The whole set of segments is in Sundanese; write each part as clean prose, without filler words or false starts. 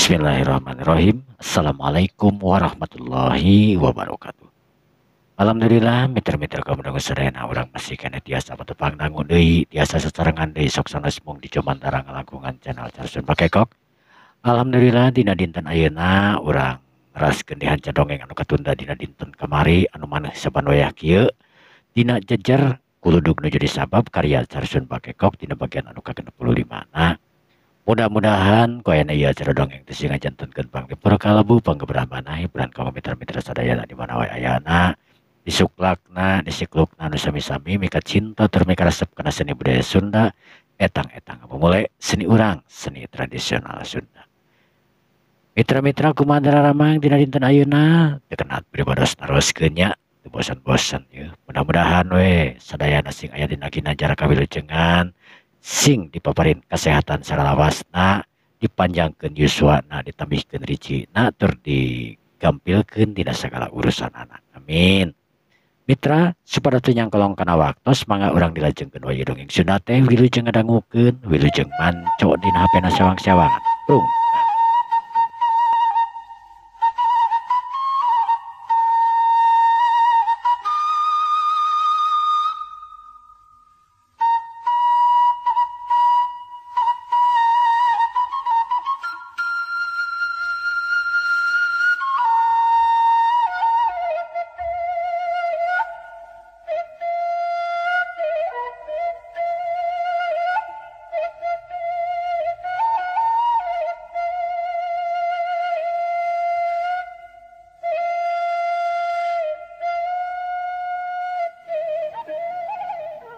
Bismillahirrahmanirrahim. Assalamualaikum warahmatullahi wabarakatuh. Alhamdulillah mitra-mitra kaum dangu sadayana urang masih keneh tiasa patepang dangu deui tiasa sasarengan deui sok sanes mung di Jomantara ngalangkungan channel Carsun Bakekok. Alhamdulillah dina dinten ayeuna urang neraskeun dihanca dongeng anu katunda dina dinten kamari anu maneh saban wayah kieu dina jejer kuludug nu jadi sabab karya Carsun Bakekok dina bagian anu ka-65 na. Mudah-mudahan ku ayana ieu acara dongeng teh sing ngajantenkeun panglipur kalebu panggebrah hiburan kaum mitra-mitra sadayana di mana wae ayana disuklakna disiklukna nu sami-sami mika cinta tur mika resep kana seni budaya Sunda etang-etang pamule seni urang seni tradisional Sunda. Mitra-mitra kumaha daramang dina dinten ayeuna teu kenat pribados naroskeun nya teu bosan-bosan yeuh. Mudah-mudahan we sadayana sing aya dina ginanjar kawilujengan sing dipaparin kesehatan saralawasna dipanjangkeun yuswana ditambihkeun rijina tur digampilkeun dina sagala urusanana. Amin. Mitra supaya teu nyangkolong kana waktos mangga urang dilajengkeun wae dongeng Sunda teh wilujeng ngadangukeun wilujeng manco dina HP na sewang-sewangan. Prung.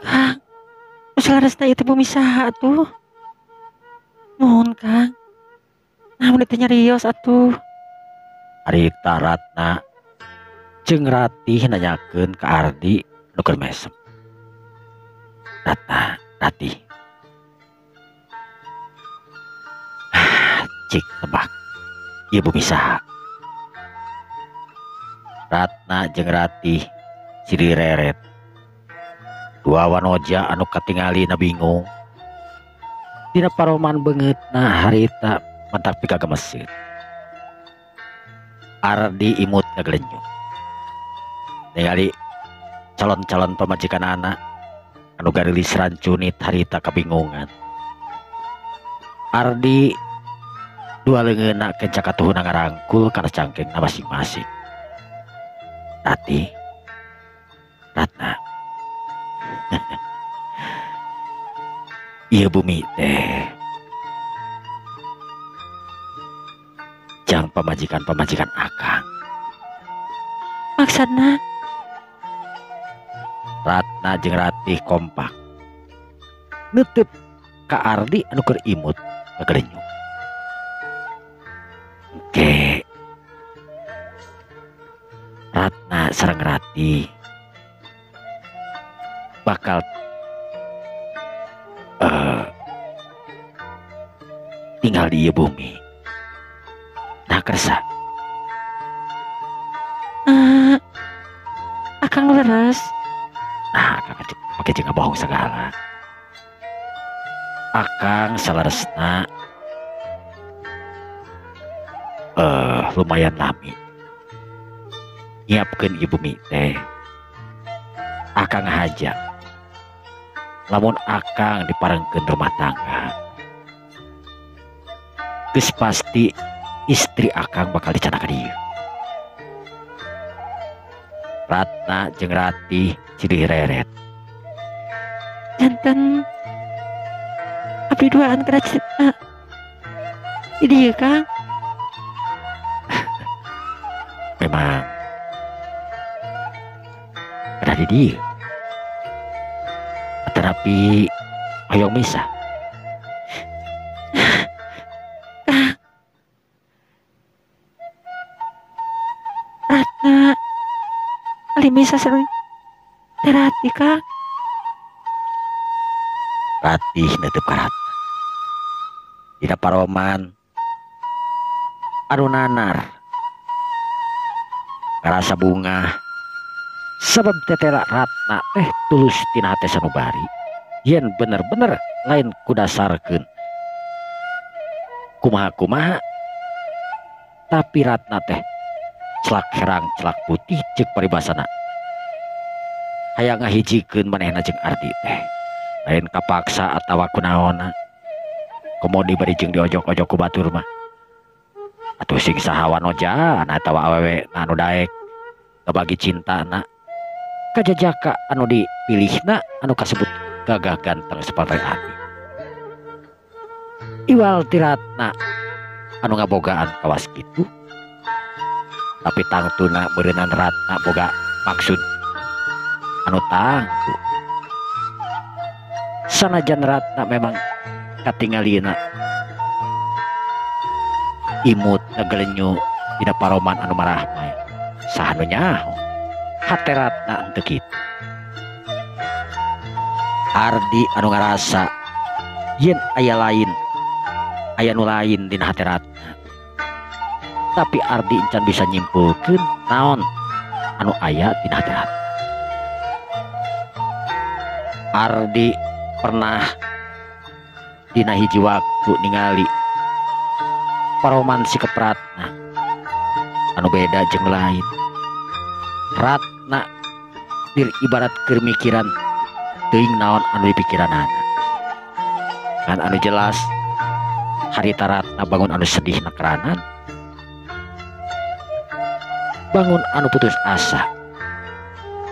Kang, saleresna ieu teh bumi saha atuh? Nuhun Kang. Nah mun teh nyarios atuh. Harita Ratna jeung Ratih nanyakeun ka Ardi nu keur mesem. Ratna, Ratih. Cik tebak. Ieu bumi saha? Ratna jeung Ratih silih reret. Dua wanoja anu katingali na bingung. Dina paroman beungeutna harita mentak pikagemeseut. Ardi imut ngagelenyuk. Ningali calon-calon pamajikanana anu garilis rancunit harita kabingungan. Ardi dua leungeunna kenca katuhuna ngarangkul kana cangkengna masing-masing. Ratih, Ratna. Ieu bumi teh jang pamajikan-pamajikan akang. Maksudna? Ratna jeung Ratih kompak neuteup ka Ardi anu keur imut ngagelenyuk. Engke Ratna sareng Ratih bakal tinggal di ieu bumi. Nah kersa. Akang leres. Nah, akang pake jeung ngabohong segala. Akang saleresna lumayan lami nyiapkeun ieu bumi teh. Akang haja lamun akang diparengkeun rumah tangga geus pasti istri akang bakal dicanaka dieu. Ratna jeung Ratih silih reret. Janten abdi duaan kana di dieu Kang. Memang kada di dieu. Tetapi hoyong misah. Ratna ali misah sareng teh Ratih Kang. Ratih neuteub ka Ratna. Dina paroman anu nanar ngarasa bungah sabab tetela Ratna teh tulus tina hate sanubari yen bener-bener lain kudasarkeun kumaha-kumaha Tapi Ratna teh celak herang celak putih cek paribasana. Hayang ngahijikeun manehna jeung Ardi teh. Lain kapaksa atawa kunaonna. Komo dibari jeung diojok-ojok ku batur mah. Atuh sing saha wanoja atawa awewe anu daek ngabagi cintana kajajaka anu dipilihna anu kasebut gagah ganteng seperti Ardi. Iwal ti Ratna anu ngabogaan kawas kitu. Tapi tangtuna beureunan Ratna boga maksud anu tangtu. Sanajan Ratna memang katingalina imut ngagelenyu dina paroman anu marahmai. Saha nu nyaho hate Ratna henteu kitu. Ardi anu ngarasa yen aya lain, aya nu lain dina hate Ratna. Tapi Ardi encan bisa nyimpulkeun naon anu aya dina hate Ratna. Ardi pernah dina hiji waktu ningali paroman sikep Ratna anu beda jeung lain. Ratna dir ibarat keur mikiran teuing naon anu dipikiranana. Ngan anu jelas harita Ratna bangun anu sedih nakeranan, bangun anu putus asa.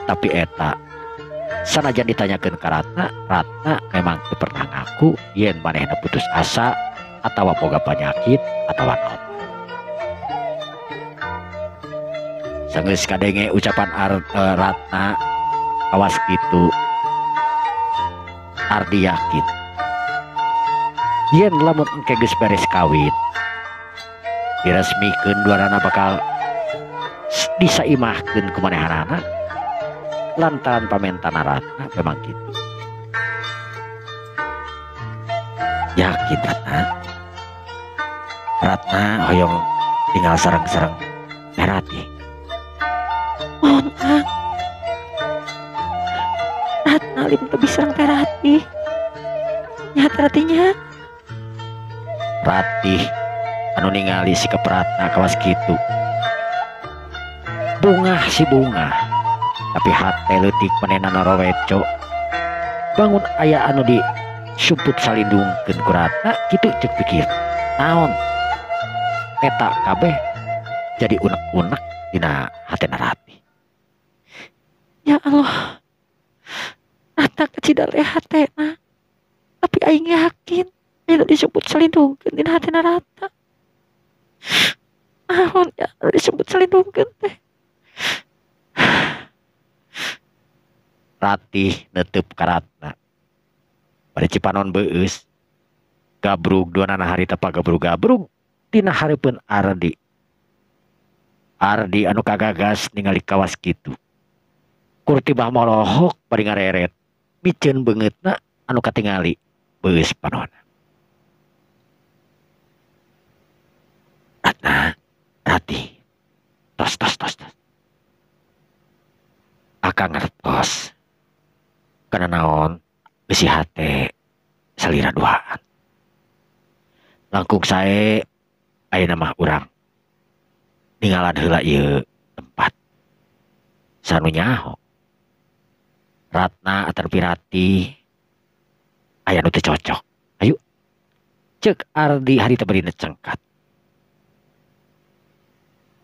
Tapi eta sanajan ditanyakeun ka Ratna, Ratna memang teu pernah ngaku yen manehna putus asa atawa boga panyakit atawa naon. Sanggeus kadenge ucapan Ratna kawas kitu, Ardi yakin yen lamun engke geus beres kawin diresmikeun duanana bakal disaimahkeun ku manehanana lantaran pamentana Ratna memang kitu. Yakin Ratna, Ratna hoyong tinggal sareng-sareng Ratih. Mohon Kang, Ratna lim teu bisa sareng Teh Ratih. Nya Ratihnya. Ratih anu ningali sikep Ratna kawas kitu. Bungah si bungah, tapi hate leutik manehna naraweco. Bangun aya anu di sumput salindungkeun ku Ratna kitu ceuk pikir. Naon eta kabeh jadi unek-unek dina hatena Ratih. Ya Allah, Ratna kecida leh hatena, tapi aing yakin aya disebut selindungkeun dina hatena Ratna. Naon ya disebut selindungkeun teh. Ratih netep ka Ratna. Bari cipanon beueus. Gabrug duanana harita pagabrug-gabrug dina hareupeun Ardi. Ardi anu kagagas ningali kawas kitu. Kurtibah molohok bari ngareret. Miceun beungeutna anu katingali beueus panonna. Ratna, Ratih. Tos tos tos tos. Akang ngertos. Kana naon besi hate salira duaan. Langkung sae ayeuna mah urang ninggalan heula ieu tempat. Sanu nyaho Ratna ataupun Ratih aya nu teu cocok. Ayo cek Ardi harita bari cengkat.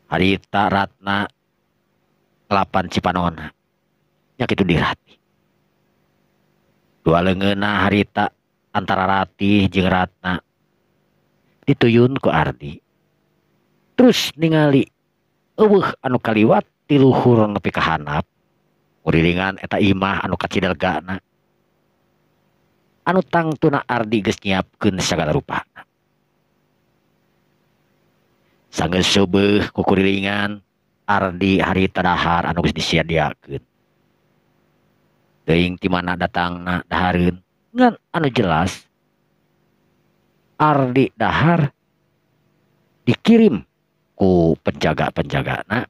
Harita Ratna ngelapan cipanona nya kitu di Ratih. Dua leungeunna harita antara Ratih jeung Ratna dituyun ku Ardi. Terus ningali eueuh anu kaliwat ti luhur nepi ka handap. Ngurilingan eta imah anu kacidelgana. Anu tangtuna Ardi geus nyiapkeun sagala rupana. Sanggeus seubeuh ku kurilingan Ardi harita dahar anu geus disadiakeun. Teuing ti mana datangna dahareun ngan anu jelas Ardi dahar dikirim ku penjaga-penjagana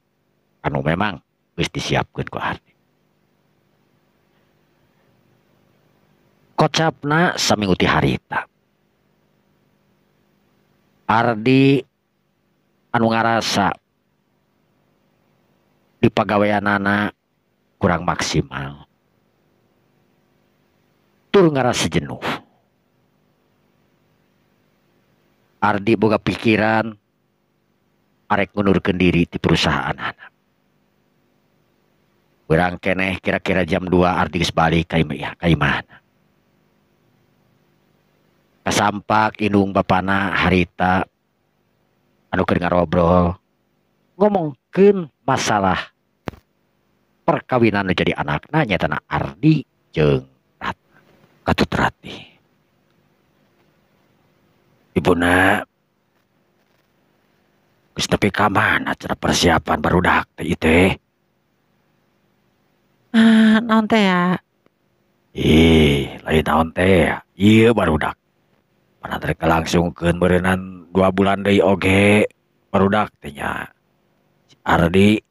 anu memang geus disiapkeun ku Ardi. Kocapna saminggu ti harita. Ardi anu ngarasa di pagaweanana kurang maksimal tur ngarasa jenuh. Ardi boga pikiran arek ngundurkeun diri di perusahaan anak. Beurang keneh kira-kira jam 2 Ardi geus balik ka imahna. Kasampak indung bapana harita anu keur ngarobrol ngomongkeun masalah perkawinan nu jadi anakna nyaetana Ardi jeung Ratna. Katut Ratih. Ibuna geus nepi ka mana cenah persiapan barudak teh ieu teh? Ah, naon teh ya? Ih, lain naon teh ya. Ieu barudak. Mana rek langsungkeun beureunan 2 bulan deui oge barudak teh nya. Si Ardi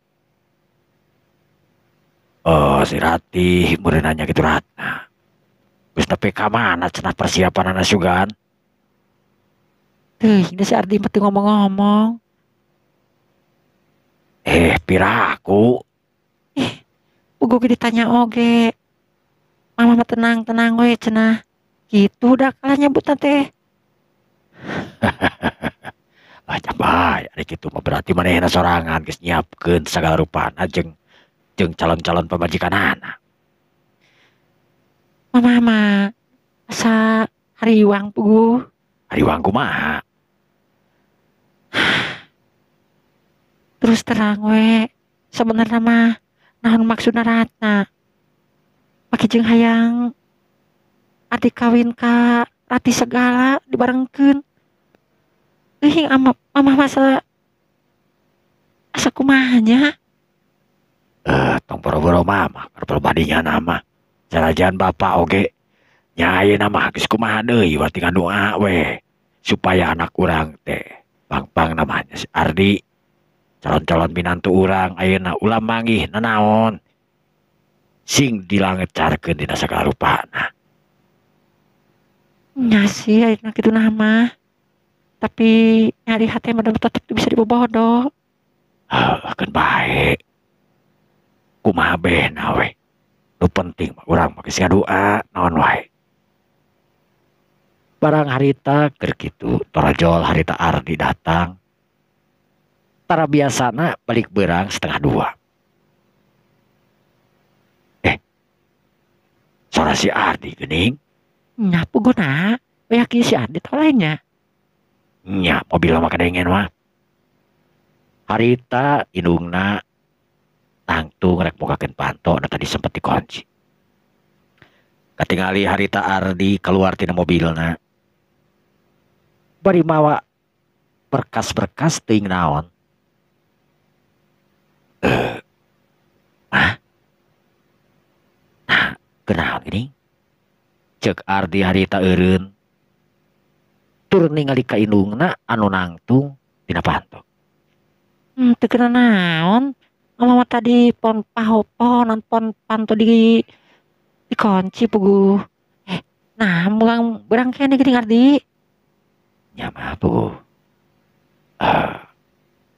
oh si Ratih meureunna nya kitu Ratna. Geus nepi ka mana cenah persiapanana sugan? Teuing da si Ardi mah teu ngomong-ngomong. Piraku. Puguh ge ditanya oge. Mama mah tenang-tenang we cenah. Kitu da kalah nyebutna teh. Ah bae ari kitu mah berarti manehna sorangan geus nyiapkeun sagala rupana jeung calon-calon pamajikanana. Mama mah asa hariwang puguh. Hariwang kumaha? Terus terang we sebenarnya mah naon maksudna Ratna pake jeung hayang Ardi kawin ka Ratih segala dibarengkeun. Euing ama mamah masa asa kumaha nya? Tong boro-boro mamah pribadinya nama. Sanajan bapak oge nya ayeuna mah geus kumaha deui wa tinggal doa we supaya anak urang teh pang-pang namanya si Ardi calon-calon minantu urang ayeuna ulah manggih nanaon sing dilangecarkeun dina sagala rupana. Nya sih ayeuna kitu nah mah. Tapi nyari hate mah tetep bisa dibobodo. Heuh, keun bae. Kumaha behna we. Nu penting mah urang mah geus ngadoa naon wae. Barang harita keur kitu torojol harita Ardi datang. Tara biasana balik beurang 1:30. Sora si Ardi geuning. Nya puguna, we si Ardi teh lainnya. Nya mobil mah kadengen mah. Harita indungna tangtung rek mukakeun panto nu tadi sempet dikunci. Katingali harita Ardi keluar tina mobilna. Bari mawa berkas-berkas teuing naon. Ah? Nah, kunaon geuning? Ceuk Ardi harita eureun. Tur ningali ka indungna anu nangtung dina panto. Teu kena naon. Mama tadi pon pahoponan pon panto di dikunci puguh. Nah mulang beurang keneh geuning Ardi. Nya mah puguh.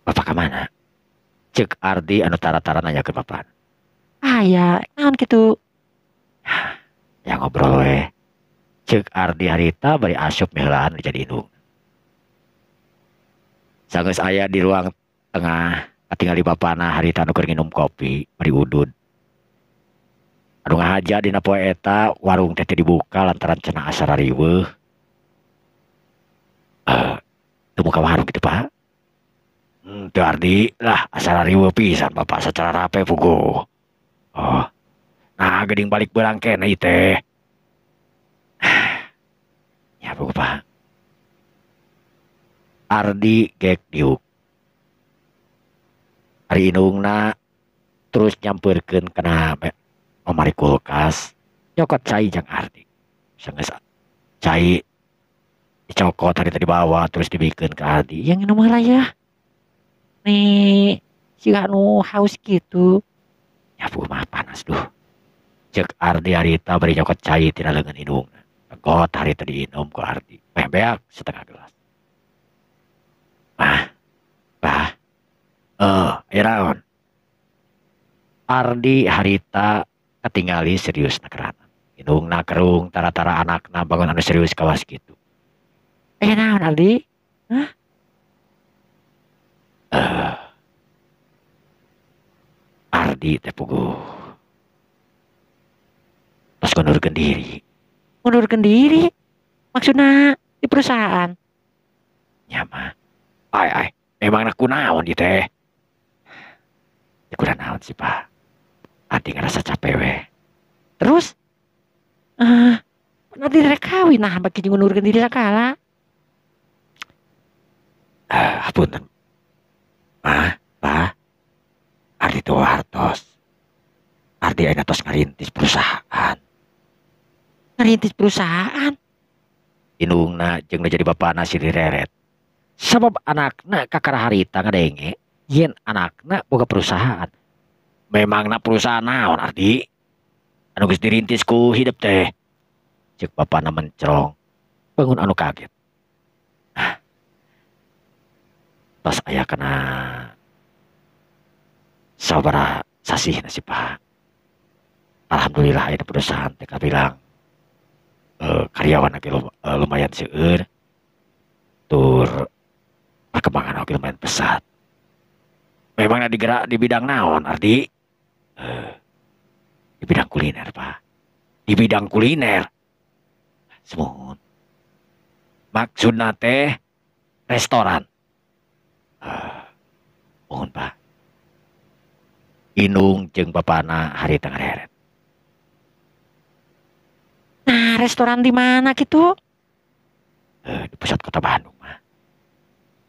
Bapak ka mana? Ceuk Ardi anu tara-tara nanyakeun bapana. Aya, naon kitu? Ya ngobrol we. Ceuk Ardi harita bari asup miheulaan jadi indung. Sanggeus aya di ruang tengah katingali bapana harita anu keur nginum kopi bari udud. Anu ngahaja dina poe eta warung teh teu dibuka lantaran cenah asa rariweuh. Teu muka warung kitu Pak. Teu Ardi lah asa rariweuh pisan bapak sacara rape puguh. Oh. Nah geuning balik beurang keneh ieu teh. Ya puguh Pak. Ardi gek diuk. Ari indungna terus nyampeurkeun kana lemari kulkas nyokot cai jang Ardi. Sanggeus cai dicokot tadi tadi bawa terus dibikeun ke Ardi. Yang minum heula ya. Nih siga nu haus kitu. Ya puguh mah panas duh. Ceuk Ardi harita bari nyokot cai tina leungeun indungna. Got harita diinum ku Ardi. Meh beak setengah gelas. Mah, bah. Aya naon? Ardi harita katingali serius nakerana. Indungna kerung tara-tara anakna bangun anu serius kawas kitu. Aya naon Ardi? Hah? Ardi teh puguh tos ngundurkeun diri. Ngundurkeun diri? Maksudna di perusahaan? Nya mah. Ai ai, memangna kunaon ieu teh? Teu kunaon sih, Pak. Ardi ngerasa capek weh. Terus? Nanti rek kawin nah bagi ngundurkeun diri sakala. Hapunten. Ma, Pa. Ardi teu hartos. Ardi ayeuna tos ngarintis perusahaan. Ngarintis perusahaan? Indungna jeung nu jadi bapana silih reret. Sabab anakna kakara harita ngadenge yen anakna boga perusahaan. Memangna perusahaan naon Ardi? Anu geus dirintis ku hidep teh. Ceuk bapana mencrong. Bangun anu kaget. Tos aya kana sabaraha sasih sih Pak. Alhamdulillah ayeuna perusahaan teh kabilang karyawan oge lumayan seueur. Tur perkembangan oge lumayan pesat. Memangna digerak di bidang naon Ardi? Di bidang kuliner Pak. Di bidang kuliner. Sumuhun. Maksudna teh restoran. Mohon Pak. Indung jeung bapana harita ngareret. Nah, restoran di mana gitu? Di pusat kota Bandung mah.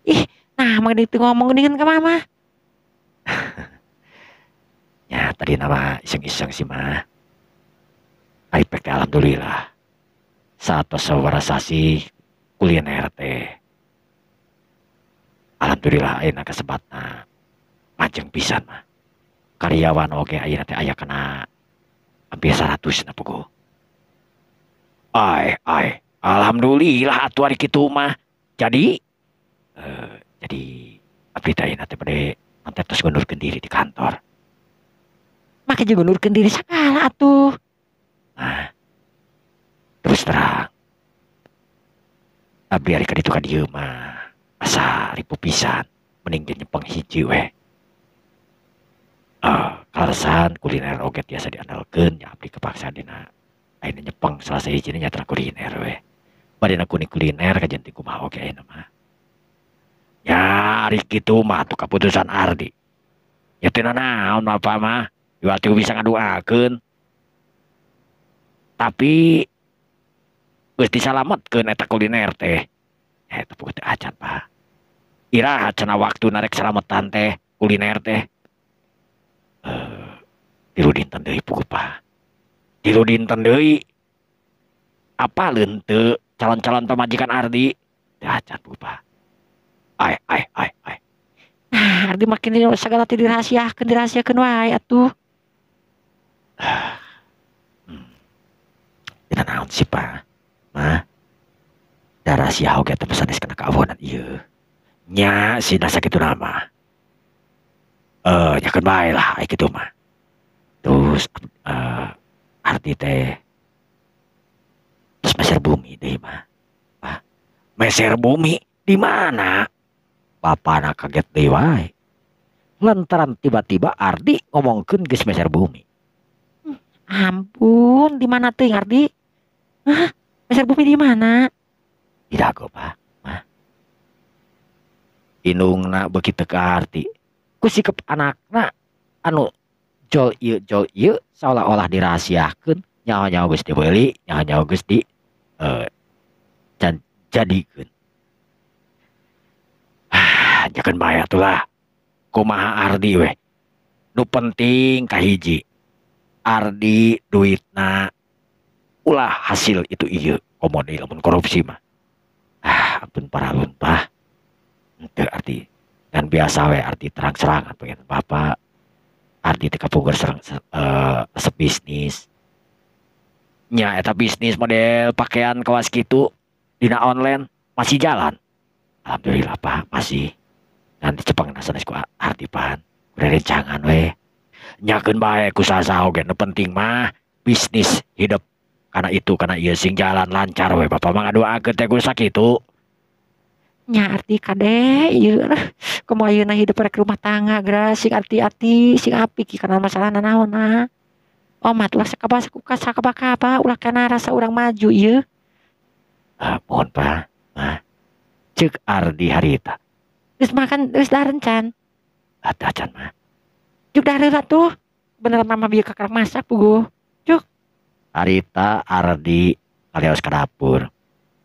Ih, nah mah itu ngomong geuningan ka mama. Ya, tadi nama iseng-iseng sih mah. Ari pek teh alhamdulillah. Saat sabaraha sasih kuliner teh. Alhamdulillah ayeuna kasebatna majeng pisan mah. Karyawan oge ayeuna teh aya kana hampir 100 na puguh. Ai ai, alhamdulillah atuh ari kitu mah. Jadi jadi abdi teh ayeuna teh bade nanti tos ngundurkeun diri di kantor. Make jeung ngundurkeun diri sakala atuh. Nah, terus terang abdi ari ka ditu ka dieu mah asa ripuh pisan, mending ge nyepeng hiji weh. Kaleresan kuliner oge tiasa diandalkeun nya abdi kepaksa dina ayeuna nyepeng salah sahijina nya kuliner weh. Badena kuning kuliner kajen teh kumaha oge ayeuna mah. Ya ari kitu mah atuh kaputusan Ardi. Ya teu nanaon Bapak mah, ieu bisa ngaduakeun. Tapi geus disalametkeun eta kuliner teh. Eta puguh teu acan Pak. Iraha cenah waktu narek salametan teh kuliner teh. 3 dinten deui puguh Pak. 3 dinten deui. Apaleun teu calon-calon pamajikan Ardi? Teu acan puguh Pak. Ai ai ai ai. Nah, Ardi makin sagala teh dirahasiakeun dirahasiakeun wae atuh. Teu naon sih Pak. Mah. Da rahasia oge teh sanes kana kaawonan ieu. Nya sina sakituna mah. Nyakeun bae lah ai kitu mah. Terus Ardi teh terus meser bumi deui mah. Pak, meser bumi di mana? Bapana kaget deui wae. Lantaran tiba-tiba Ardi ngomongkeun geus meser bumi. Ampun, di mana teuing Ardi? Hah? Meser bumi di mana? Di Dago, Pak. Mah. Indungna beuki teu kaarti. Ku sikep anakna anu jol ieu seolah-olah dirahasiakeun, nyaho-nyaho geus dibeuli, nyaho-nyaho geus di jadikeun. Nyakeun bae atuh lah. Kumaha Ardi weh. Nu penting kahiji. Ardi duitna ulah hasil itu ieu komo deui lamun korupsi mah. Ampun paralun Pak. Henteu Ardi. Dan biasa we Ardi terang-serangan pengen bapak. Ardi teh kapungkur serang resep bisnis. Nya eta bisnis model pakaian kawas kitu dina online masih jalan. Alhamdulillah Pak, masih. Ngan dicepengna sanes ku Ardi pan. Rerencangan we. Nyakeun bae ku saha oge nu penting mah bisnis hidup karena itu karena ieu sing jalan lancar we Bapak mah ngadoakeun teh ku sakitu. Nya Ardi kade ieu kumaha ayeuna hidup rek rumah tangga geura sing arti-arti sing apik karena masalah naonna. Omat ulah sakaba-kaba ulah kana rasa urang maju ieu. Mohon Pak, mah. Ceuk Ardi harita. Geus makan geus dahar can. Atuh acan mah. Juk dahar heula tuh. Bener mama bieu kakak masak puguh. Cuk. Harita Ardi kalios ka dapur.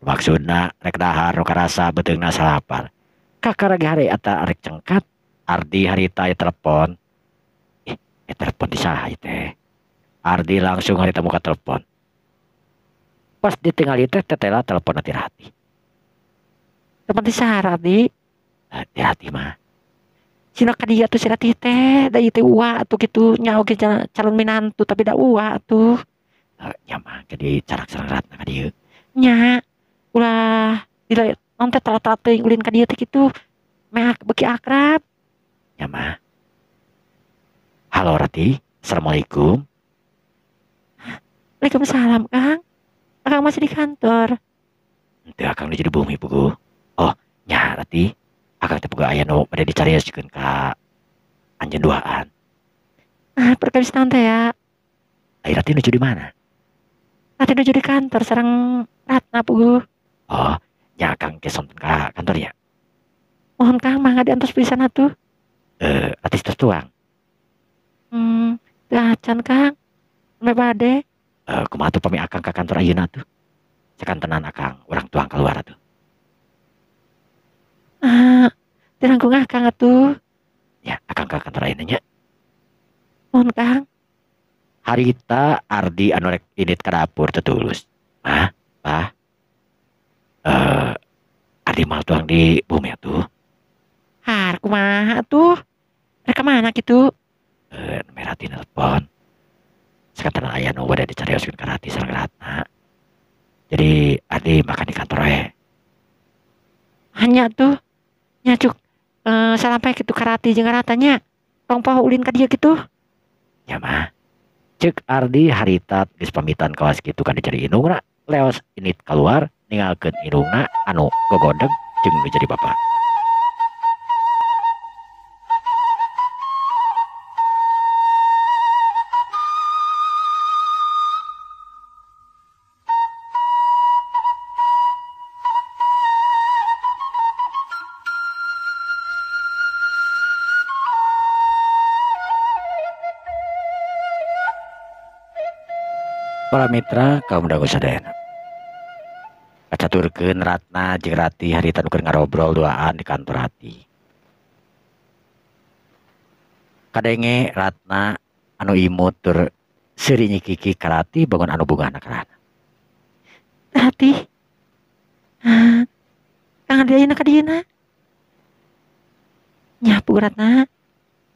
Maksudna rek dahar nu karasa beuteungna salapar. Kakara ge hare eta rek cengkat. Ardi harita aya telepon. Ih, telepon di saha ieu teh? Ardi langsung harita muka telepon. Pas ditingali teh tetela telepon ti Rati. Telepon ti saha Rati? Ti Rati mah. Sina ka dieu atuh si Rati teh, da ieu teh uwa atuh kitu nya oge calon minantu tapi da uwa atuh. Nya mah jadi carak sareng Ratna ka dieu. Nya ulah dila non teh telat-telat teuing ulin ka dieu teh kitu. Meh beuki akrab. Nya mah. Halo Rati, assalamualaikum. Waalaikumsalam Kang. Akang masih di kantor. Henteu Akang nuju di bumi puguh. Oh, nya Rati. Akang teh boga aya nu bade dicarioskeun ka anjeun duaan. Ah, perkawis naon teh ya? Ai Rati nuju di mana? Rati nuju di kantor sareng Ratna puguh. Oh, nya Akang ke sonten ka kantor nya. Mohon Kang mangga diantos pisan atuh. Rati tos tuang. Teu acan Kang. Sampai bade. Kumaha tuh pami Akang ka kantor ayeuna tuh? Sakantenan Akang urang tuang keluar atuh. Ah, teu nanggung Akang atuh. Ya, Akang ka kantor ayeuna nya. Mohon Kang. Harita Ardi anu rek indit ka dapur teu tulus. Mah, Pah. Ardi mal tuang di bumi atuh. Har kumaha atuh? Rek ka mana kitu? Merati nelpon. Sakantenan aya nu bade dicarioskeun ka Rati sareng Ratna. Jadi Ardi makan di kantor we. Hanya tuh. Nya cuk salampe kitu ka Rati jeung Ratna nya. Tong poho ulin ka dieu kitu. Nya mah. Ceuk Ardi harita geus pamitan kawas kitu kan dicari indungna. Leos init keluar ninggalkeun indungna anu gogodeg jeung nu jadi bapa. Para mitra kaum dangu sadayana. Kacaturkeun Ratna jeung Rati harita nu keur ngarobrol duaan di kantor Rati. Kadenge Ratna anu imut tur seuri nyikiki ka Rati bangun anu bungahna ka Ratna. Rati. Kang Ardi ayeuna ka dieuna. Nya puguh Ratna.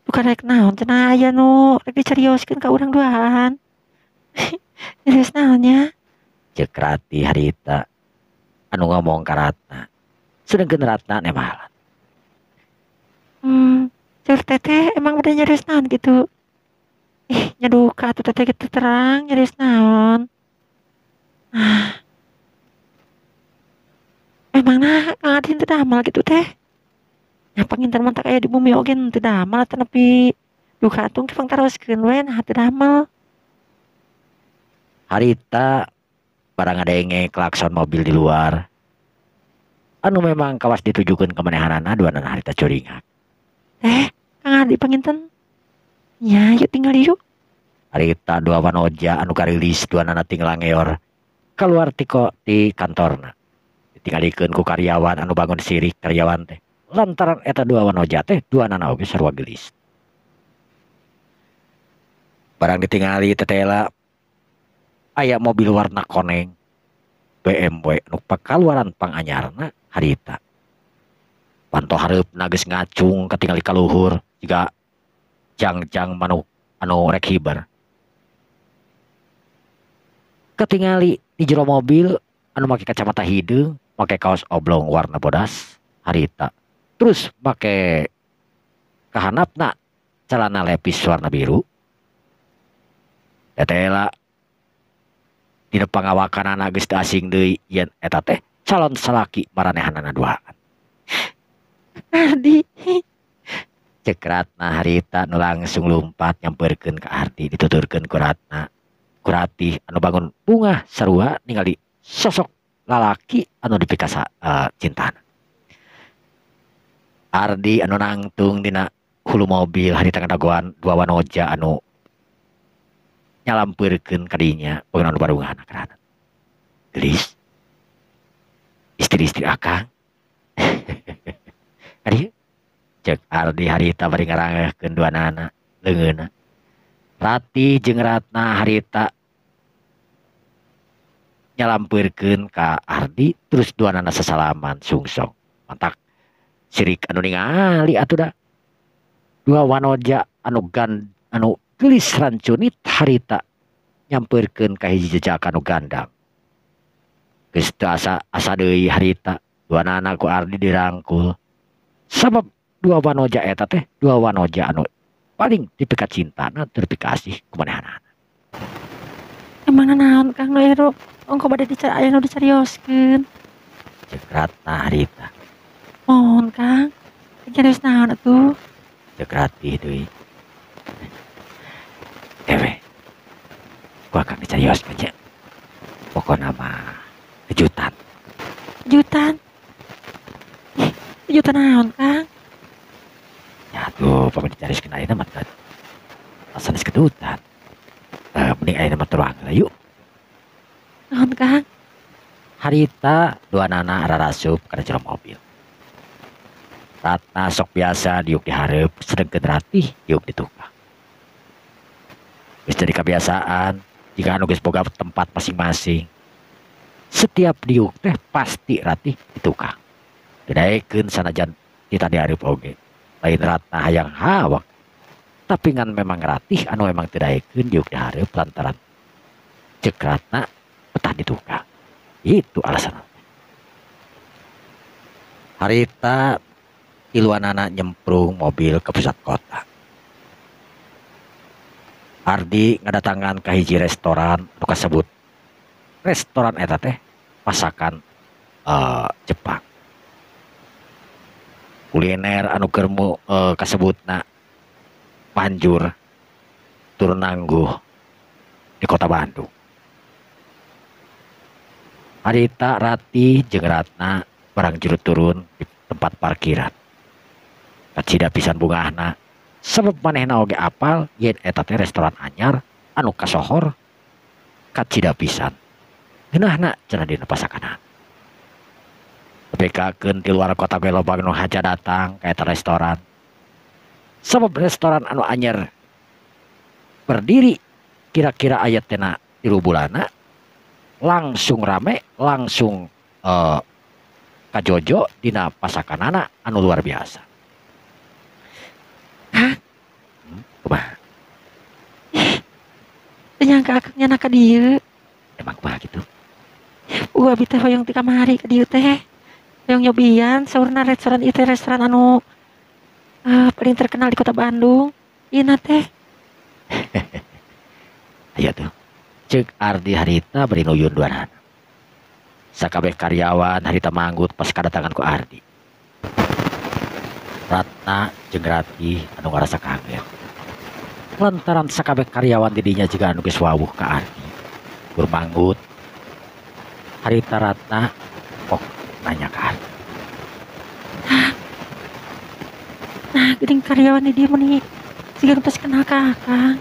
Bukan rek naon cenah aya nu rek dicarioskeun ka urang duaan. Nyarios naon nya? Ceuk Rati harita anu ngomong ka Ratna. Sedengkeun Ratna nemalan. Ceur teteh emang udah nyarios naon gitu? Ih, nya duka atuh teteh kitu terang nyarios naon. Ah. Emangna Kang Ardi teu damel kitu teh? Nya panginten mah aya di bumi oge teu damel atuh nepi duka atuh ge pangtaroskeun we nah teu damel. Harita barang ngadenge klakson mobil di luar. Anu memang kawas ditujukeun ka manehanana duanana harita curingak. Kang Ardi panginten. Nya yuk tinggal yuk. Harita dua wanoja anu karilis duanana tinggal ngeor keluar tiko di kantorna. Ditinggalikeun ku karyawan anu bangun sirik karyawan teh. Lantaran eta dua wanoja teh duanana oge sarua geulis. Barang ditingali tetela aya mobil warna koneng BMW nu pakaluaran panganyarna harita. Panto hareupna geus ngacung katingali ka luhur jiga jang-jang manuk anu rek hiber. Katingali di jero mobil anu make kacamata hideung, make kaos oblong warna bodas harita. Terus make kahanapna celana lepis warna biru. Tetela dina pangawakanana geus teu asing deui yen eta teh calon salaki maranehanana duaan. Ardi. Cek Ratna harita nu langsung lumpat nyamperkeun ka Ardi dituturkeun ku Ratna. Ku Ratih anu bangun bungah sarua ningali sosok lalaki anu dipikasa cintana. Ardi anu nangtung dina hulu mobil harita ngadagoan dua wanoja anu nyalampeurkeun ka dinya bangun anu barungan ka Ratna. Gelis. Istri-istri akang. Ari cek Ardi harita bari ngarangehkeun duanana leungeunna. Ratih jeung Ratna harita nyalampeurkeun ka Ardi terus duanana sasalaman sungsong. Mantak sirik anu ningali atuh da. Dua wanoja anu anu geulis rancunit harita nyampeurkeun ka hiji jejaka anu gandang. Geus teu asa deui harita duanana ku Ardi dirangkul. Sabab dua wanoja eta teh dua wanoja anu paling dipikacintana tur dipikasih ku manehanana. Emangna naon Kang nu ero ongko bade aya nu dicarioskeun. Cek Ratna harita. Mohon Kang, carios naon atuh? Cek Ratih deui. Ewe, ku akang dicarioskeun nya. Pokona mah kejutan. Kejutan? Kejutan naon Kang? Ya tuh, pokoknya dicarioskeun ayeuna mah kan sanes kejutan. Mending ayeuna mah tuang lah yuk. Naon Kang? Harita duanana rarasup kana jero mobil. Ratna sok biasa diuk di hareup sedengkeun Ratih diuk di tukang. Geus jadi kebiasaan jika anu geus boga tempat masing-masing. Setiap diuk teh pasti Ratih di tukang. Didaekeun sanajan kita di hareup oge. Lain Ratna hayang hawak. Tapi ngan memang Ratih anu memang teu daekeun diuk di hareup lantaran cek Ratna betah di tukang. Itu alasan. Harita tiluanana nyemprung mobil ke pusat kota. Ardi ngadatangan ka hiji restoran nu kasebut restoran eta teh masakan Jepang. Kuliner anu keur kasebutna manjur tur nangguh di kota Bandung. Harita Ratih jeung Ratna barang juru turun di tempat parkiran. Kacida pisan bungahna sebab manehna oge apal yen eta teh restoran anyar anu kasohor kacida pisan. Ngeunahna cenah dina pasakanana. Bekakeun ti luar kota ge loba nu haja datang ka eta restoran. Sabab restoran anu anyar berdiri kira-kira aya teh 3 bulanna langsung rame, langsung kajojo dina pasakanana anu luar biasa. Hah? Kumaha? Teu nyangka akang nyana ka dieu. Emang kumaha kitu? Abi teh hoyong ti kamari ka dieu teh. Hoyong nyobian saurna restoran ieu teh restoran anu paling terkenal di kota Bandung. Ieu teh. Aya tuh. Cek Ardi harita bari nuyun duanana. Sakabeh karyawan harita manggut pas kadatangan ku Ardi. Ratna jeung Ratih anu ngarasa kaget. Lantaran sakabeh karyawan di dinya juga anu geus wawuh ka Ardi. Gur manggut. Harita Ratna kok nanya ka Ardi. Nah, geuning karyawan di dieu meni siga nu tos kenal ka akang.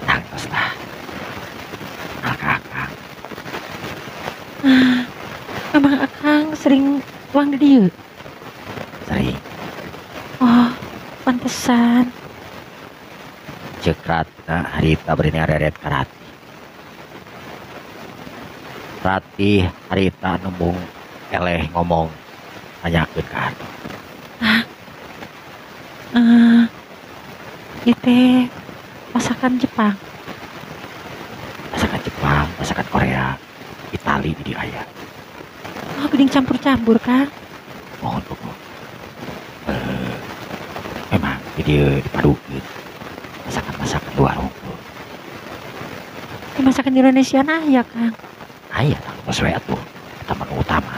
Nah, tos lah. Kenal ka akang. Nah, memang akang sering uang di dieu? Sering. Oh, pantesan. Cek Ratna harita bari ngareret ka Ratih. Ratih harita nembung eleh ngomong nanyakeun ka Ardi. Nah, ieu teh masakan Jepang. Masakan Jepang, masakan Korea, Itali di dieu aya. Oh, geuning campur-campur, Kang. Mohon pokok. Memang di dieu dipadukeun masakan-masakan luar unggul. Masakan Indonesia nah ya Kang. Aya tah tos we atuh eta menu utama.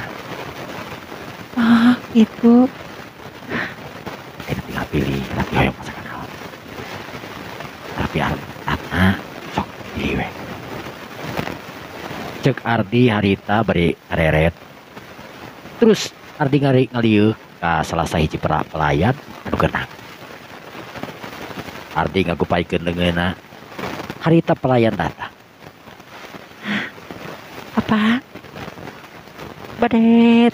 Ah, gitu. Ayeuna tinggal pilih Ratih hoyong masakan naon. Tapi Ratna sok pilih we. Cek Ardi harita bari ngareret. Terus Ardi ngalieu ka salah sahiji pelayan anu genang. Ardi ngagupaikeun leungeunna. Harita pelayan datang. Apa? Bade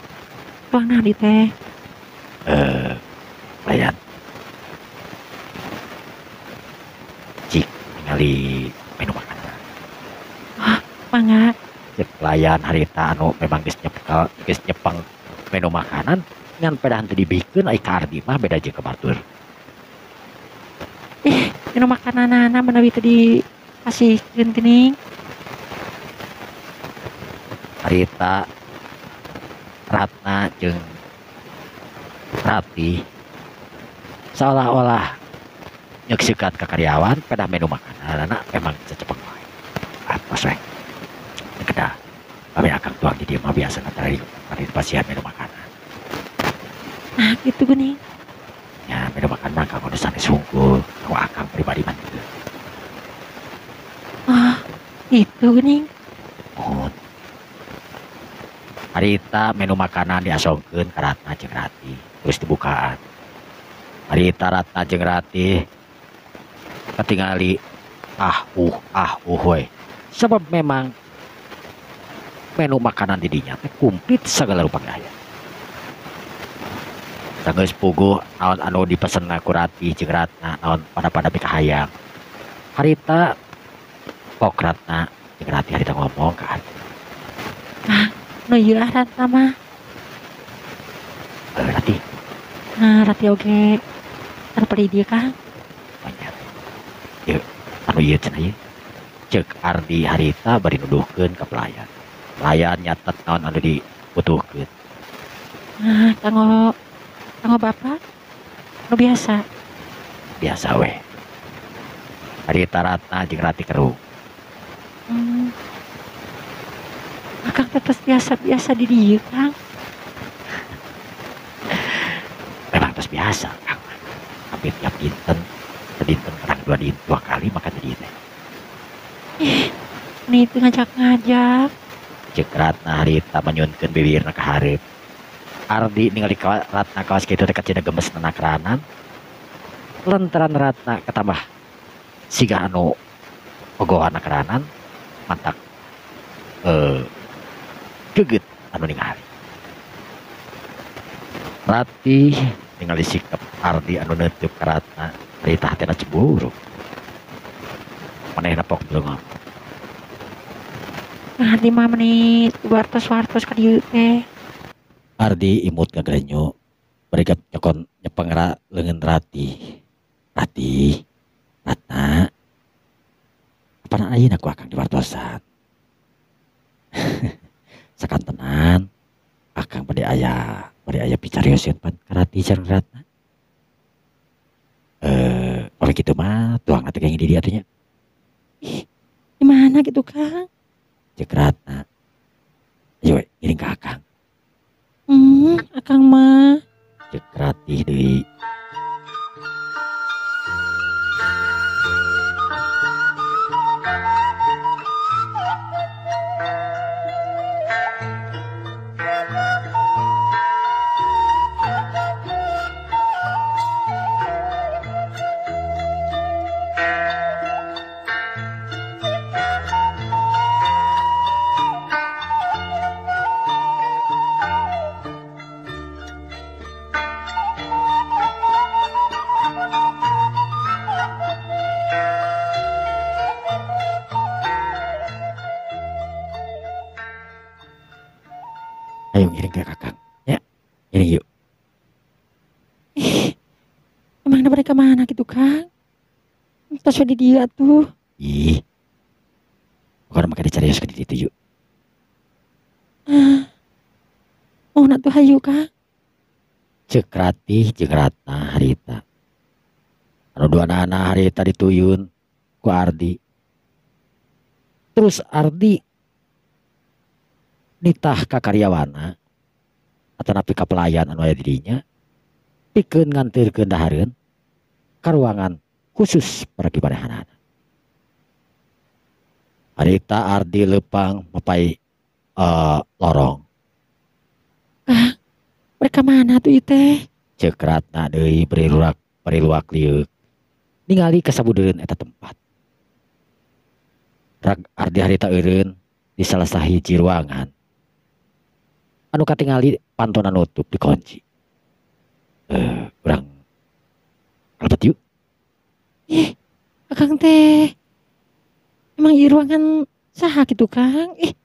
tuang naon ieu teh? Pelayan. Cik ningali menu makanan. Wah, mangga. Cek pelayan harita anu memang geus nyekel geus nyepeng menu makanan ngan pedah teu dibikeun ai ka Ardi mah beda jeung ka batur. Ih, menu makananana menawi teu dipasihkeun geuning. Harita Ratna jeung Ratih seolah-olah nyeksikan ka karyawan pedah menu makananana memang cecepeng wae. Atos we. Kedah kami akang tuang di dieu mah biasana teh pasihan menu makanan. Nah, gitu geuning. Ya, menu makanan mah kanggo nu sanes hungkul, kanggo akang pribadi mah teu. Ah, gitu geuning. Mohon. Harita menu makanan diasongkeun ka Ratna jeung Ratih, terus dibukaan. Harita Ratna jeung Ratih katingali ah we. Sebab memang menu makanan di dinya teh komplit sagala rupa ge aya. Sanggeus puguh naon anu dipesenna ku Ratih jeung Ratna naon pada-pada pikahayang. Harita pok Ratna jeung Ratih harita ngomong ka Ardi. Ah, nu ieu ah Ratna mah. Ratih. Nah, Ratih oge anu di dieu Kang. Banyak. Ieu anu ieu cenah ieu. Ceuk Ardi harita bari nuduhkeun ka pelayan. Pelayan nyatet naon anu dibutuhkeun. Nah, kanggo kanggo Bapak nu biasa. Biasa we. Harita Ratna jeung Ratih kerung. Akang teh tos biasa-biasa di dieu Kang. Memang tos biasa Kang. Hampir tiap dinten, sedinten kadang dua kali makan di dieu teh. Ih, nih teu ngajak-ngajak. Ceuk Ratna harita manyunkeun bibirna ka hareup. Ardi ningali Ratna kawas kitu teh kacida gemes nanakranan. Lantaran Ratna katambah siga anu ogohan nakranan mantak geget anu ningali. Ratih ningali sikap Ardi anu neunteup ka Ratna, harita hatena cemburu. Manehna pok teu ngomong. Ardi mah meuni wartos-wartos ka dieu teh. Ardi imut ngagrenyo bari nyokon nyepeng leungeun Ratih. Ratih, Ratna, apana ayeuna ku akang diwartosan? Sakantenan akang bade aya picarioseun pan ka Ratih sareng Ratna. Oleh kitu mah tuangna teh kenging di dieu atuh nya. Ih, di mana gitu Kang? Ceuk Ratna. Ayo we ngiring ka akang. Akang mah. Ceuk Ratih deui. Ayo ngiring ke kakang ya, ngiring yuk. Ih, emang mereka mana gitu Kang? Terus di dia tuh. Ih, bukan makanya dicari ke di itu yuk. Oh nak tuh hayu Kang. Cek Ratih jeung Ratna harita. Anu duanana harita dituyun ku Ardi. Terus Ardi nitah ka karyawana atanapi ka pelayan anu aya di dinya pikeun nganteurkeun dahareun ka ruangan khusus pergi manehanana. Harita Ardi leupang mapai lorong. Kang, mereka mana tuh ieu teh? Ceuk Ratna deui bari luak lieuk ningali kasabudeureun eta tempat. Rag Ardi harita eureun di salah sahiji ruangan anu katingali pantona nutup dikunci. Urang kalebet yuk. Ih, Akang teh emang ieu ruangan saha kitu Kang? Ih,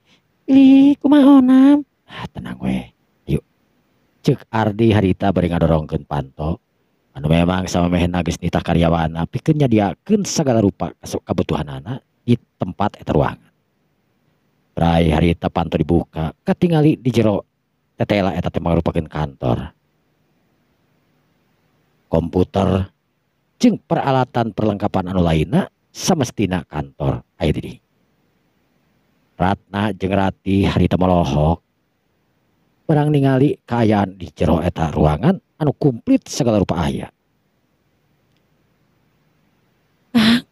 ih kumaha onam? Ah, tenang we. Yuk. Ceuk Ardi harita bari ngadorongkeun panto anu memang samemehna geus nitah karyawanna pikeun nyadiakeun sagala rupa kabutuhanana di tempat eta ruangan. Brai harita panto dibuka, katingali di jero tetela eta teh mangrupakeun kantor. Komputer jeung peralatan perlengkapan anu lainna samestina kantor aya di dieu. Ratna jeung Ratih harita molohok barang ningali kaayaan di jero eta ruangan anu komplit segala rupa aya. Kang,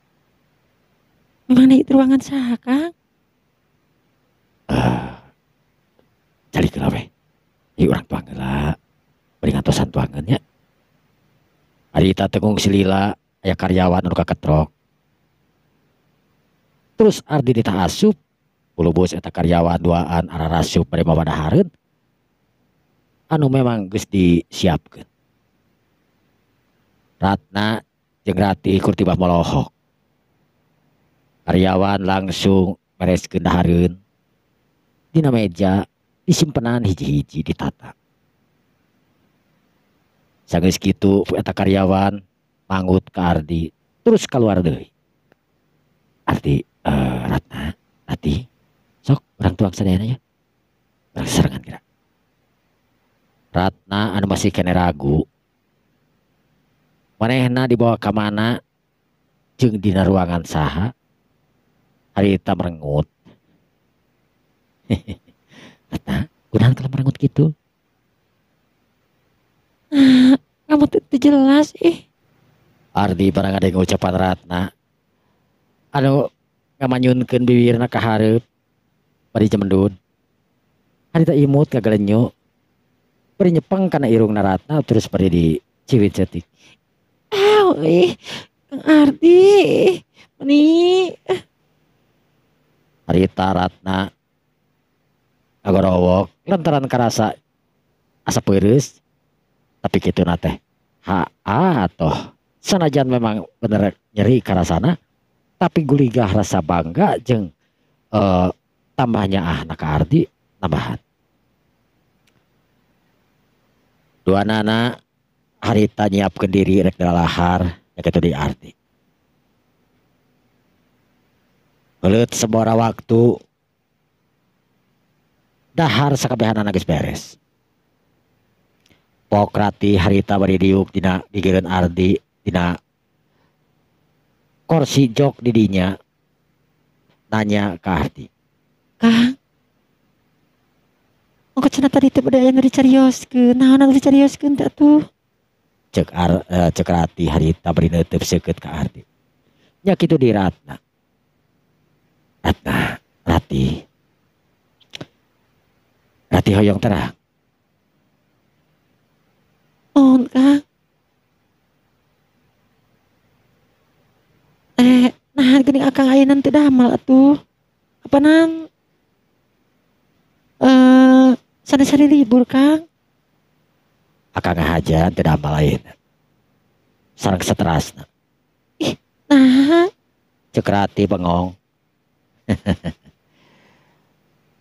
mana itu ruangan saha Kang? Cari heula we. Ieu urang tuang heula. Bari ngantosan tuangeun nya. Harita teu ngungsi lila aya karyawan anu kaketrok. Terus Ardi ditah asup, bulubus eta karyawan duaan ararasup bari mawa dahareun anu memang geus disiapkeun. Ratna jeung Ratih kur tibah molohok. Karyawan langsung mereskeun dahareun dina meja disimpenan hiji-hiji ditata. Sageus kitu eta karyawan manggut ka Ardi terus keluar deui. Ardi, Ratna, Ratih, sok urang tuang sadayana nya. Urang sasarengan geura. Ratna anu masih keneh ragu. Manehna dibawa ka mana jeung dina ruangan saha? Harita merengut. Ratna, kunaon kalau merengut kitu? Ah, kamu teu jelas ih. Ardi barang ngadenge ucapan Ratna anu ngamanyunkeun bibirna ka hareup bari cemendud. Harita imut kagalenyo bari nyepeng kana irungna Ratna terus bari diciwit cetik. Aw, ih, Kang Ardi, meni. Harita Ratna ngagorowok lantaran karasa asa peureus tapi kituna teh haa toh sanajan memang bener nyeri karasana tapi guligah rasa bangga jeung tambahnya ahna ka Ardi nambahan. Duanana harita nyiapkeun diri rek dalahar nya kitu di Ardi. Heuleut sabaraha waktu dahar sakabehanana geus beres. Pok Ratih harita bari diuk dina gigireun Ardi dina kursi jok di dinya nanya ka Ardi. Kang, ongko cenah tadi teh bade aya nu dicarioskeun, naon anu dicarioskeun teh atuh? Cek Ratih harita bari neuteup seukeut ka Ardi. Nya kitu di Ratna. Ratna, Ratih. Ratih hoyong terang. Mohon Kang. Nah geuning Akang ayeuna teu damel atuh. Apanan sanes-sanes libur Kang. Akang ngahaja teu damel ayeuna. Sareng saterasna. Ih, naha? Ceuk Ratih bengong.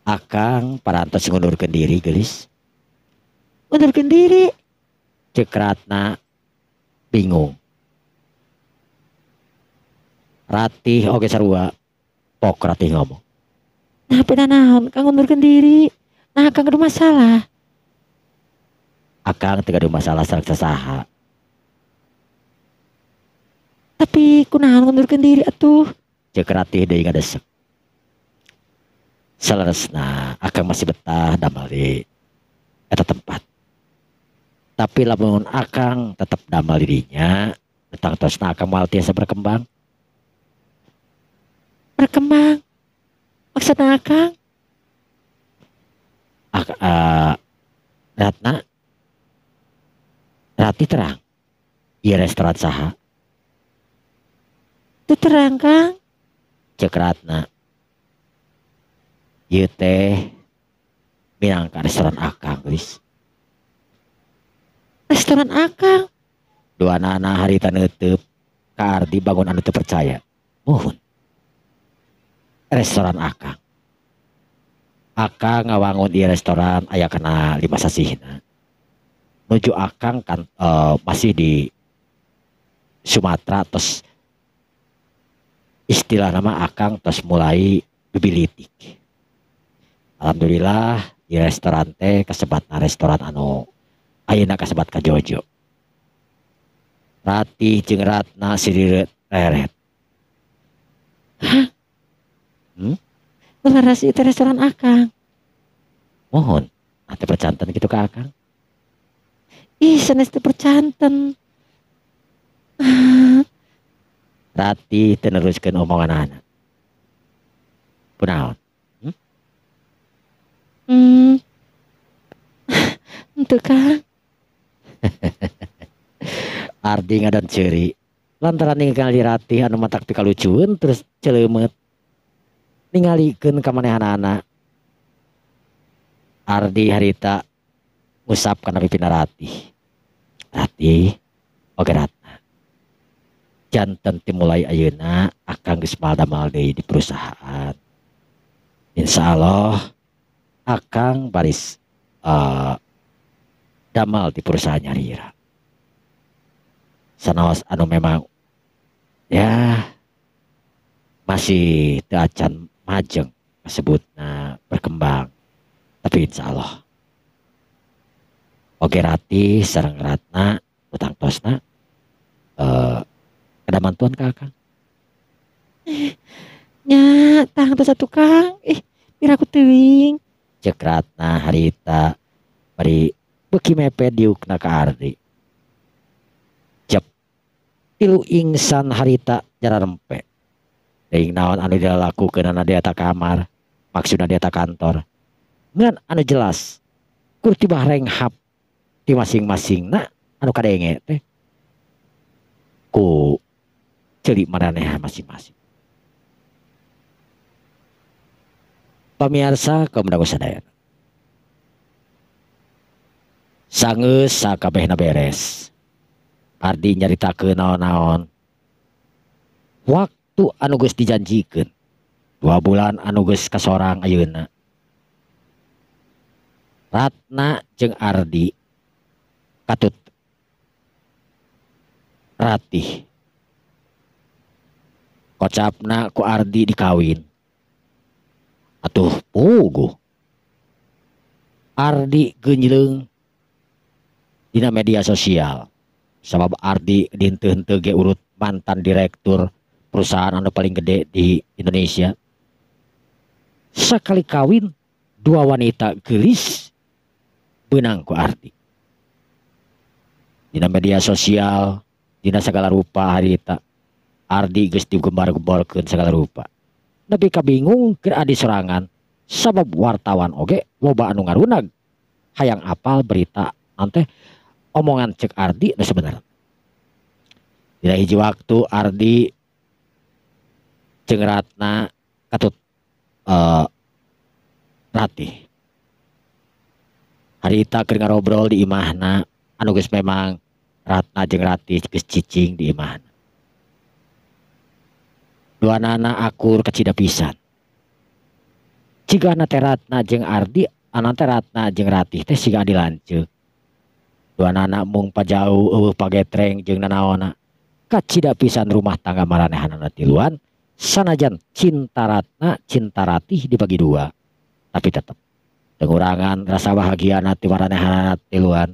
Akang parantos ngundurkeun diri geulis. Ngundurkeun diri? Ceuk Ratna bingung. Ratih oge sarua. Pok Ratih ngomong. Nah, peda naon Kang ngundurkeun diri? Nah, Kang ada masalah. Akang teu gaduh masalah sareng sasaha. Tapi kunaon ngundurkeun diri atuh? Ceuk Ratih deui ngadesek. Saleresna akang masih betah damel di eta tempat. Tapi lamun akang tetep damel di dinya, tangtosna akang moal tiasa berkembang. Berkembang? Maksudna akang? Ratna, Ratih terang. Ieu restoran saha? Teu terang, Kang. Ceuk Ratna. Ieu teh minangka restoran akang, geus. Restoran akang? Duanana harita neuteub ka Ardi bangun anu teu percaya. Muhun. Restoran akang. Akang ngawangun ieu restoran aya kana 5 sasihna. Nuju akang kan masih di Sumatera tos istilah nama akang tos mulai bibilitik. Alhamdulillah di restoran teh kasebatna restoran anu ayeuna kasebat ka Jojo. Ratih jeung Ratna sirireut reret. Hah? Hmm? Leres ieu teh restoran akang. Mohon, atuh percanten kitu ka akang. Ih, sanes teu percanten. Ratih teu neruskeun omonganana. Kunaon? Hmm? Henteu, Kang. Ardi ngadon ceuri lantaran ningali Ratih anu matak pikalucueun terus celeumeut. Ningalikeun ka manehanana. Ardi harita ngusap kana pipina Ratih. Ratih oge Ratna. Janten timulai ayeuna akang geus mal-damal deui di perusahaan. Insyaallah akang baris damal di perusahaan nyarira. Sanaos anu memang ya masih teu acan majeng kasebutna berkembang, tapi insyaallah oge Ratih sareng Ratna utang tosna ada mantuan ka akang. Nya tang tos atuh Kang. Ih, piraku teuing. Ceuk Ratna harita bari beuki mepet diukna ka Ardi. Cep tilu ingsan harita jararempe. Teuing naon anu dilakukeunana di eta kamar, maksudna di eta kantor. Ngan anu jelas kur tibah renghap di masing-masingna anu kadenge teh ku ceuli maranehan masing-masing. Pamiarsa kaum dangu sadayana. Sangeus sakabehna beres. Ardi nyaritakeun naon-naon. Waktu anu geus dijanjikeun 2 bulan anu geus kasorang ayeuna. Ratna jeung Ardi katut Ratih. Kocapna ku Ardi dikawin. Atuh puguh. Ardi geunjleung dina media sosial. Sabab Ardi dinteu-henteu ge urut mantan direktur perusahaan anu paling gede di Indonesia. Sakali kawin 2 wanita geulis beunang ku Ardi. Dina media sosial, dina segala rupa harita Ardi geus digembar-gemborkeun segala rupa. Nepi ka bingung keur adi sorangan sabab wartawan oge loba anu ngarunag hayang apal berita nanteh omongan cek Ardi nu sebenarna. Dina hiji waktu Ardi jeung Ratna katut Ratih. Harita keur ngarobrol di imahna anu geus memang Ratna jeung Ratih geus cicing di imahna. Duanana akur kacida pisan. Cigana teh Ratna jeung Ardi, anan teh Ratna jeung Ratih teh siga adi lanceuk. Duanana mung pajauh eueuh pagetreng jeung nanaonna. Kacida pisan rumah tangga maranehanana tiluan, sanajan cinta Ratna, cinta Ratih dibagi 2. Tapi tetep tengurangan rasa bahagiana ti maranehanana tiluan.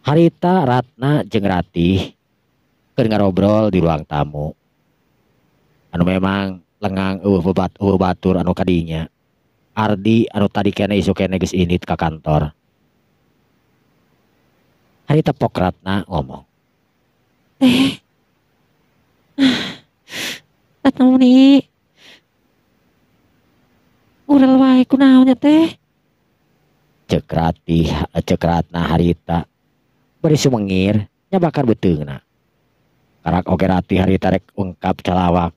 Harita Ratna jeung Ratih keur ngarobrol di ruang tamu. Anu memang lengang eueuh batur anu kadinya. Ardi anu tadi kene isuk kene geus indit ka kantor. Harita pok Ratna ngomong. Ratna muni ngurel wae kunaon nya teh? Cek Ratih, cek Ratna harita bari sumengir nyabakar beuteungna. Karak oge Ratih harita rek ungkap calawak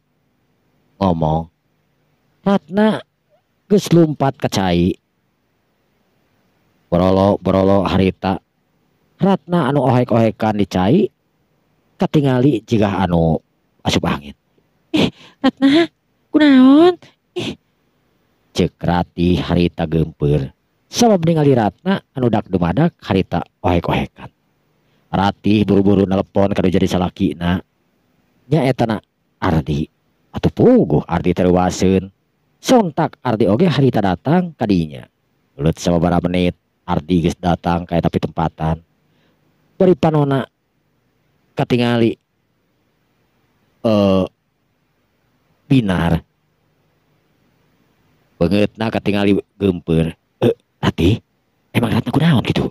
ngomong. Ratna geus lumpat ka cai. Borolo-borolo harita Ratna anu ohek-ohekan di cai katingali jigah anu asup angin. Ratna kunaon? Cek Ratih harita geumpeur. Sabab ningali Ratna anu dak dumadak harita ohek-ohekan. Ratih buru-buru nelpon kanu jadi salakina. Nya etana Ardi. Atuh puguh Ardi terwaseun. Sontak Ardi oge harita datang kadinya. Gelut sababaraha menit Ardi geus datang ka eta pitempatan. Bari panona katingali binar. Beungeutna katingali geumpeur. Ratih, emang Ratna kunaon kitu?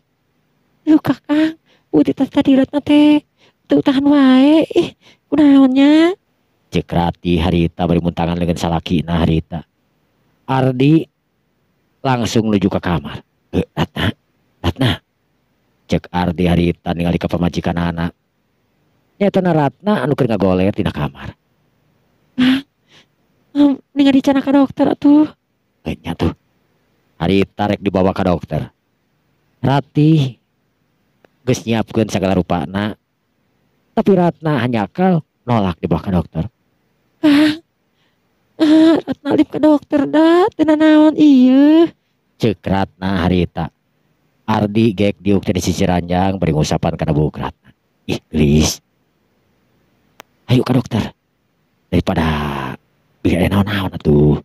Duh Kakang, putih tadi Ratna teh teu tahan wae. Ih, kunaon nya? Cek Ratih harita bari muntangan leungeun salakina harita. Ardi langsung menuju ke kamar. Ratna, Ratna. Cek Ardi harita ningali ka pamajikanana. Nyaeta Ratna anu keur ngagoler dina kamar. Ningali cenah ka dokter atuh. Nya tuh. Harita rek dibawa ka dokter. Ratih geus nyiapkeun sagala rupana. Tapi Ratna hanyakal nolak dibawa ka dokter. Ratna lip ka dokter da teu nanaon ieu. Cek Ratna harita. Ardi gek diuk teh di sisi ranjang bari ngusapan kana buuk Ratna. Ih, geulis. Ayo ka dokter. Daripada bilih aya naon-naon atuh.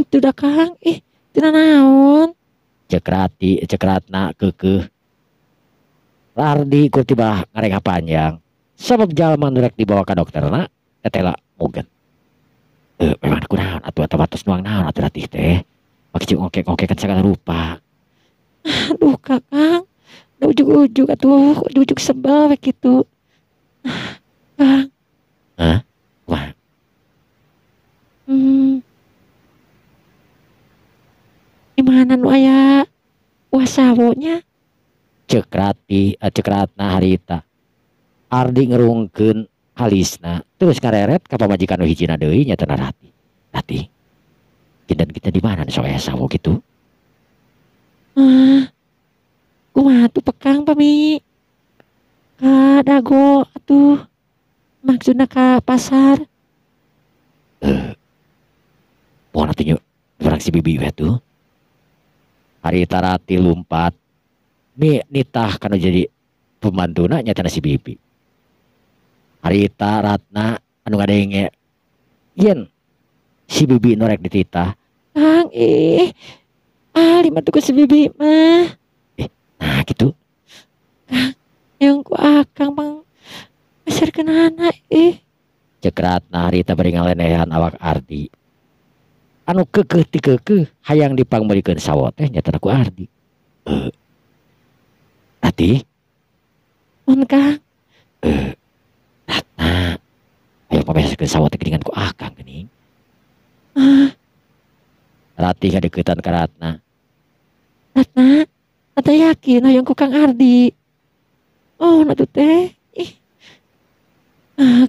Teu da Kang, ih teu nanaon. Cek Ratih, cek Ratna keukeuh. Ardi kur tibah ngarengah panjang. Sabab jalma nu rek dibawa ka dokterna tetela mugen. Memang kunaon atuh atawa tos nuang naon atuh Ratih teh. Make jeung ngokek-ngokekan sagala rupa. Aduh Kakang, da ujug-ujug atuh, ujug-ujug sebel we kitu. Kang. Hah? Kumaha? Di mana nu aya wasawo nya? Cek Ratih, cek Ratna harita. Ardi ngerungkeun halisna terus ngareret ka pamajikan nu hijina deui nya teh Ratih. Ratih. Kinten kita di mana sok aya sawo kitu? Kumaha tuh pekang pami? Ka dago atuh. Maksudna ka pasar. Moal atuh nya urang si bibi we atuh. Harita Ratih lumpat nitah kanu jadi pembantuna nya teh si bibi. Harita Ratna anu ngadenge yen si bibi nu rek dititah. Kang ih, alim atuh ku si bibi mah. Nah gitu. Kang, yang ku akang pang meserkeun anak ih. Cek Ratna harita bari ngalenehan awak Ardi. Anu keukeuh ti keukeuh hayang dipangmeulikeun sawo teh nya teh ku Ardi. Ratih? Mun Kang. Ratna, hayang pameserkeun sawo teh geuningan ku akang geuning. Ratih ngadeukeutan ka Ratna. Ratna, Ratna yakin hayang ku Kang Ardi. Oh, atuh teh. Ih.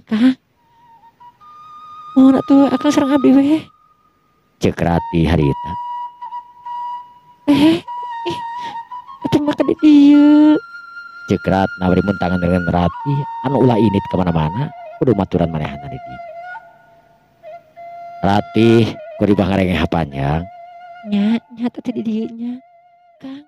Kang. Mohon atuh akang sareng abdi we. Cek Ratih harita. Ih, atuh mah ka di dieu. Cek Ratna bari muntangan dengan Ratih anu ulah init kemana-mana kudu maturan manehna di dieu. Ratih kuribah ngarengeh panjang. Nya, nya teh di dieu nya. Kang.